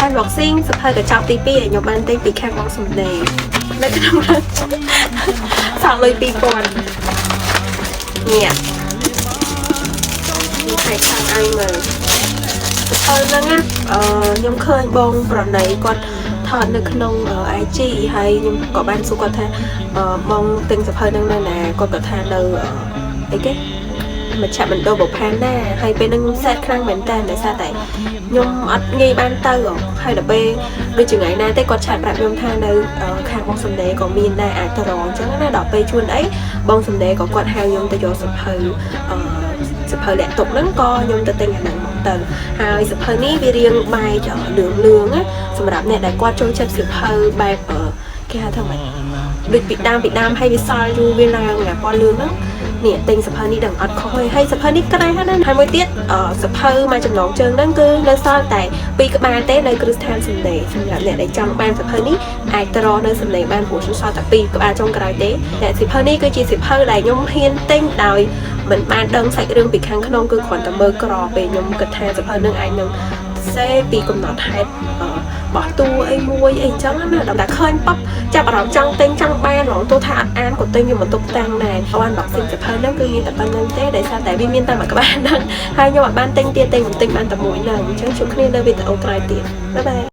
Unboxing សៀវភៅកញ្ចប់ទី2ដែលខ្ញុំបានទិញពីខាងបងសំណេរនៅក្នុងនោះសល់លុយ2000នេះនេះឲ្យខាងឯងមើលសៀវភៅហ្នឹងណាអឺខ្ញុំឃើញបងប្រណីគាត់ថតនៅក្នុង IG ហើយខ្ញុំក៏បានសួរគាត់ថាអឺបងទិញសៀវភៅហ្នឹងនៅណាគាត់ក៏ថានៅអីគេមជ្ឈមណ្ឌលបុប្ផាណាហើយពេលហ្នឹងខ្ញុំ sad ខ្លាំងមែនតើដោយសារតែខ្ញុំអត់ងាយបានទៅហើយដល់ពេលដូចជាថ្ងៃណាទេគាត់ chat ប្រាប់ខ្ញុំថានៅខាងបងសំណេរក៏មានដែរអាចទៅរកអញ្ចឹងណាដល់ពេលជួនអីបងសំណេរក៏គាត់ហៅខ្ញុំទៅយកសៀវភៅអឺសៀវភៅលាក់ទុកហ្នឹងក៏ខ្ញុំទៅទិញអាហ្នឹងមកទៅហើយសៀវភៅនេះវារៀងបែកលឿងលឿងណាសម្រាប់អ្នកដែលគាត់ចូលចិត្តសៀវភៅបែបគេហៅថាម៉េចដូចពីដើមពីដើមហើយវាសល់យូរវាឡើងអាពណ៌លឿងហ្នឹងនេះទិញសៀវភៅនេះដឹងអត់ខុសហើយហើយសៀវភៅនេះក្រាស់ណាស់ហើយមួយទៀតសៀវភៅមួយចំណងជើងហ្នឹងគឺនៅសល់តែពីរក្បាលទេនៅគ្រឹះស្ថានសំណេរសម្រាប់អ្នកដែលចង់បានសៀវភៅនេះអាចទៅរកនៅសំណេរបានព្រោះខ្ញុំសល់តែពីរក្បាលចុងក្រោយទេតែសៀវភៅនេះគឺជាសៀវភៅដែលខ្ញុំហ៊ានទិញដោយមិនបានដឹងសាច់រឿងពីខាងក្នុងគឺគ្រាន់តែមើលក្រពេលខ្ញុំគិតថាសៀវភៅនឹងអាចនឹងសេពីកំណត់ហេតុបោះតួអីមួយអីចឹងណាដល់តែឃើញប៉បចាប់អារម្មណ៍ចង់ទិញចង់បានហ្មងទោះថាអត់អានក៏ទិញយកមកទុកតាំងដែរបាន boxing សៀវភៅហ្នឹងគឺមានតែប៉ុណ្្នឹងទេដោយសារតែវាមានតែមួយក្បាលហ្នឹងហើយខ្ញុំអត់បានទិញទៀតទេខ្ញុំទិញបានតែមួយហ្នឹងអញ្ចឹងជួបគ្នានៅវីដេអូក្រោយទៀត bye bye.